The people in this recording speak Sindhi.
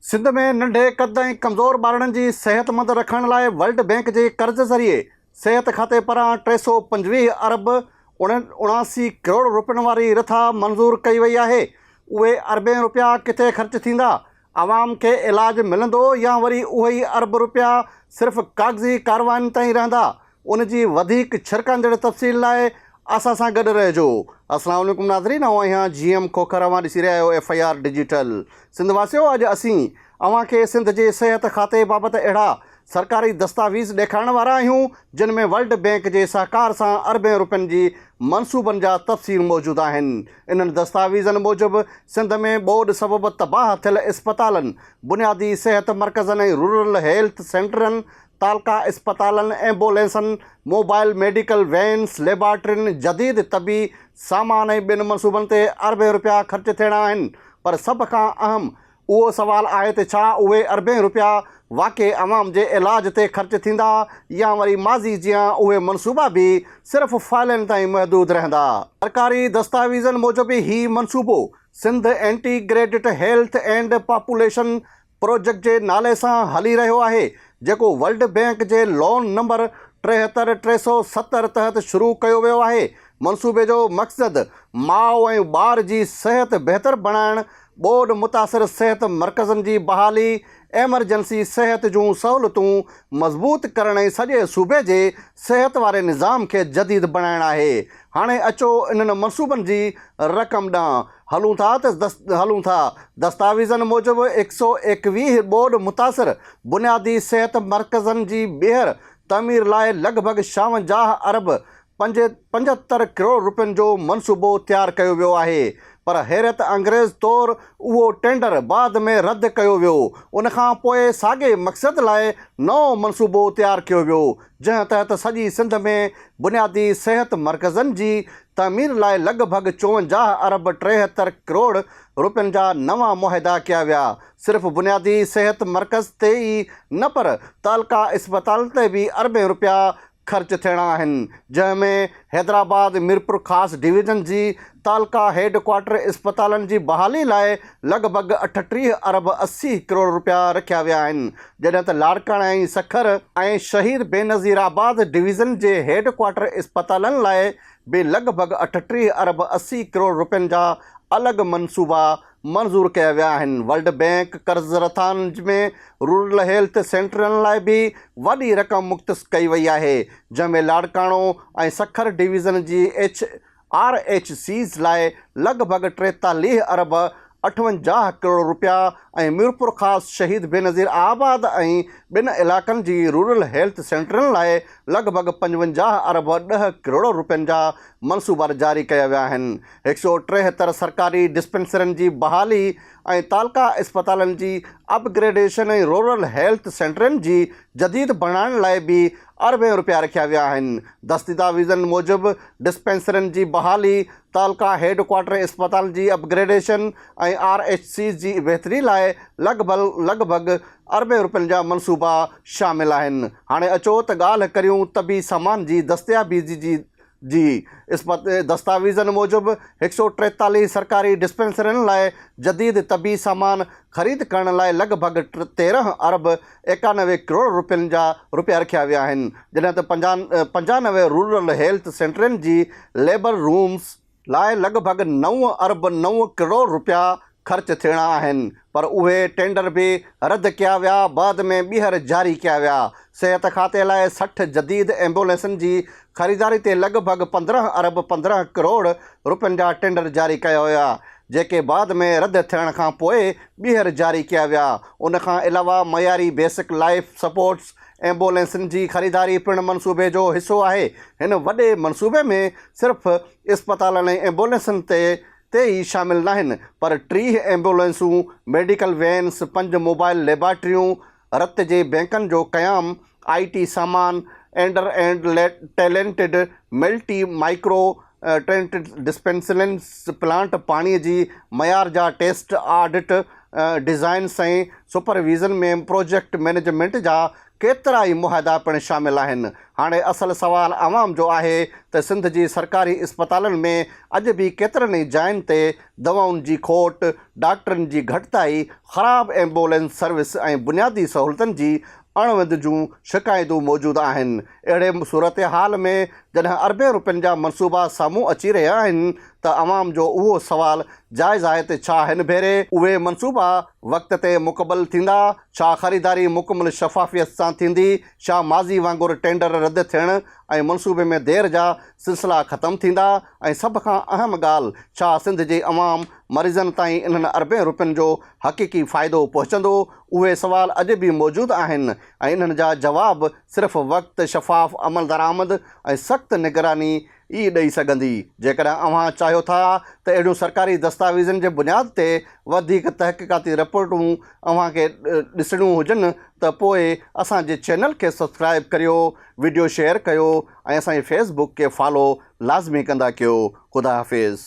سنڌ ۾ ننڍي قد ۽ ڪمزور ٻارڙن جي صحتمند رکڻ لاء ورلڊ بئنڪ جي قرض ذريعي صحت کاتي پاران 325 ارب 79 ڪروڙ روپين واري رٿا منظور ڪئي وئي آهي، اهي اربين روپيا ڪٿي خرچ ٿيندا؟ عوام کي علاج ملندو يا وري اهي ئي ارب روپيا صرف ڪاغذي ڪاررواين تائين رهندا؟ ان جي وڌيڪ ڇرڪاندڙ تفصيل لاء اسان سان گڏ رهجو. اسلام عليڪم ناظرين آئون آهيان جي ايم کوکر اوهان ڏسي رهيا آهيو F I R digital Sindh واسيو اڄ اسين اوهان کي سنڌ جي صحت کاتي بابت اهڙا سرڪاري دستاويز ڏيکارڻ وارا آهيون جن ۾ ورلڊ بينڪ جي سهڪار سان اربين روپين جي منصوبن جا تفصيل موجود آهن انهن دستاويزن موجب سنڌ ۾ ٻوڏ سبب تباهه ٿيل اسپتالن بنيادي صحت مرڪزن ۽ رورل هيلٿ سينٽرن تعلقه اسپتالن، ايمبولينسن، موبائل ميڊيڪل وينز، ليبارٽرين، جديد طبي سامان ۽ ٻين منصوبن تي اربين رپيا خرچ ٿيڻا آهن پر سڀ کان اهم اهو سوال آهي ته ڇا اهي اربين رپيا واقعي عوام جي علاج تي خرچ ٿيندا يا وري ماضي جيان اهي منصوبا به صرف فائلن تائين محدود رهندا. سرڪاري دستاويزن موجب هي منصوبو Sindh integrated health and population project جي نالي سان هلي رهيو آهي، جيڪو ورلڊ بئنڪ جي لون نمبر 73 370 تحت شروع ڪيو ويو آهي. منصوبي جو مقصد ماء ۽ ٻار جي صحت بهتر بڻائڻ، ٻوڏ متاثر صحت مرڪزن جي بحالي، ايمرجنسي صحت جون سهولتون مضبوط ڪرڻ ۽ سڄي صوبي جي صحت واري نظام کي جديد بڻائڻ آهي. هاڻي اچو انهن منصوبن جي رقم ڏانهن هلون ٿا ته هلون ٿا. دستاويزن موجب هڪ سئو ايڪويهه ٻوڏ متاثر بنيادي صحت مرڪزن جي ٻيهر تعمير لاء لڳ ڀڳ 56 ارب 75 ڪروڙ روپين جو منصوبو تيار ڪيو ويو آهي پر حيرت انگريز طور اهو ٽينڊر بعد ۾ رد ڪيو ويو. ان کان پوء ساڳئي مقصد لاء نئون منصوبو تيار ڪيو ويو جنهن تحت سڄي سنڌ ۾ بنيادي صحت مرڪزن جي تعمير لاء لڳ ڀڳ 54 ارب 73 ڪروڙ روپين جا نوان معاهدا ڪيا ويا. صرف بنيادي صحت مرڪز تي ئي نه پر تعلقه اسپتالن تي به اربين روپيا خرچ ٿيڻا آهن، جنهن ۾ حيدرآباد، ميرپورخاص ڊويزن جي تعلقه هيڊ ڪوارٽر اسپتالن جي بحالي لاء لڳ ڀڳ 38 ارب 80 ڪروڙ روپيا رکيا ويا آهن، جڏهن ته لاڙڪاڻي ۽ سکر ۽ شهيد بينظير آباد ڊويزن جي هيڊ ڪوارٽر اسپتالن لاء به لڳ ڀڳ 38 ارب 80 ڪروڙ روپين جا الڳ منصوبا منظور ڪيا ويا آهن. ورلڊ بئنڪ قرض رٿائن ۾ رورل هيلٿ سينٽرن لاء به وڏي رقم مختص ڪئي وئي آهي، جنهن ۾ لاڙڪاڻو ۽ سکر ڊويزن جي ايڇ آر ايڇ سيز لاء لڳ ڀڳ 43 ارب 58 ڪروڙ رپيا ۽ ميرپورخاص، شهيد بينظير آباد ۽ ٻين علائقن جي رورل هيلٿ سينٽرن لاء لڳ ڀڳ 55 ارب 10 ڪروڙ رپين جا منصوبا جاري ڪيا ويا آهن. 173 سرڪاري ڊسپينسرين جي بحالي ۽ تعلقه اسپتالن جي اپ گريڊيشن ۽ رورل هيلٿ سينٽرن جي جديد بڻائڻ لاء به اربين رپيا رکيا ويا آهن. دستاويزن موجب ڊسپينسرين جي بحالي، تعلقه هيڊ ڪوارٽر اسپتال جي upgradation ۽ R H Cs جي بهتري لاء لڳ لڳ ڀڳ اربين رپين جا منصوبا شامل آهن. هاڻي اچو ته ڳالهه ڪريون طبي سامان جي دستيابي جي جي دستاويزن موجب هڪ سئو 43 سرڪاري ڊسپينسرين لاء جديد طبي سامان خريد ڪرڻ لاء لڳ ڀڳ 13 ارب 91 ڪروڙ روپين جا روپيا رکيا ويا آهن جڏهن ته 95 رورل هيلٿ سينٽرن جي ليبر رومز لاء لڳ ڀڳ 9 ارب 9 ڪروڙ روپيا خرچ ٿيڻا آهن پر اهي ٽينڊر به رد ڪيا ويا بعد ۾ ٻيهر جاري ڪيا ويا. صحت کاتي لاء 60 جديد ايمبولينسن جي خريداري تي لڳ ڀڳ 15 ارب 15 ڪروڙ روپين جا ٽينڊر جاري ڪيا ويا جيڪي بعد ۾ رد ٿيڻ کان پوء ٻيهر جاري ڪيا ويا. ان کان علاوه معياري بيسڪ لائيف سپورٽس ايمبولينسن جي خريداري پڻ منصوبي جو حصو آهي. هن وڏي منصوبي ۾ صرف اسپتالن ۽ ايمبولينسن تي تي ئي شامل ناهن پر 30 ايمبولينسون، ميڊيڪل وينز، پنج موبائل ليبارٽريون، رت جي بئنڪن جو قيام، آء ٽي سامان، اينڊر and talented multi micro nutrient dispensing plant, پاڻي جي معيار جا test, audit, designs ۽ supervision ۾ project management جا ڪيترائي معاهدا پڻ شامل آهن. هاڻي اصل سوال عوام جو آهي ته سنڌ جي سرڪاري اسپتالن ۾ اڄ به ڪيترن ئي جاين تي دوائن جي کوٽ، ڊاڪٽرن جي گهٽتائي، خراب ايمبولينس سروس ۽ بنيادي سهولتن جي اڻهوند جون شڪايتون موجود آهن. اهڙي صورتحال ۾ جڏهن اربين روپين جا منصوبا سامهون اچي رهيا آهن ته عوام جو اهو سوال جائز آهي ته ڇا هن ڀيري اهي منصوبا وقت تي مڪمل ٿيندا؟ ڇا خريداري مڪمل شفافيت سان ٿيندي؟ ڇا ماضي وانگر ٽينڊر رد ٿيڻ ۽ منصوبي ۾ دير جا سلسلا ختم ٿيندا؟ ۽ سڀ کان اهم ڳالهه ڇا سنڌ جي عوام مريضن تائين انهن اربين روپين جو حقيقي فائدو پهچندو؟ اهي سوال اڄ به موجود آهن ۽ انهن جا جواب صرف وقت، شفاف عملدرآمد ۽ سخت نگراني ئي ڏئي سگهندي. جيڪڏهن اوهان چاهيو ٿا ته اهڙيون سرڪاري دستاويزن جي بنياد تي وڌيڪ تحقيقاتي رپورٽون اوهان کي ڏسڻيون هجن ته پوء اسان جي چينل کي سبسڪرائيب ڪريو، وڊيو شيئر ڪيو ۽ اسان جي فيس بڪ کي فالو لازمي ڪندا ڪيو. خدا حافظ.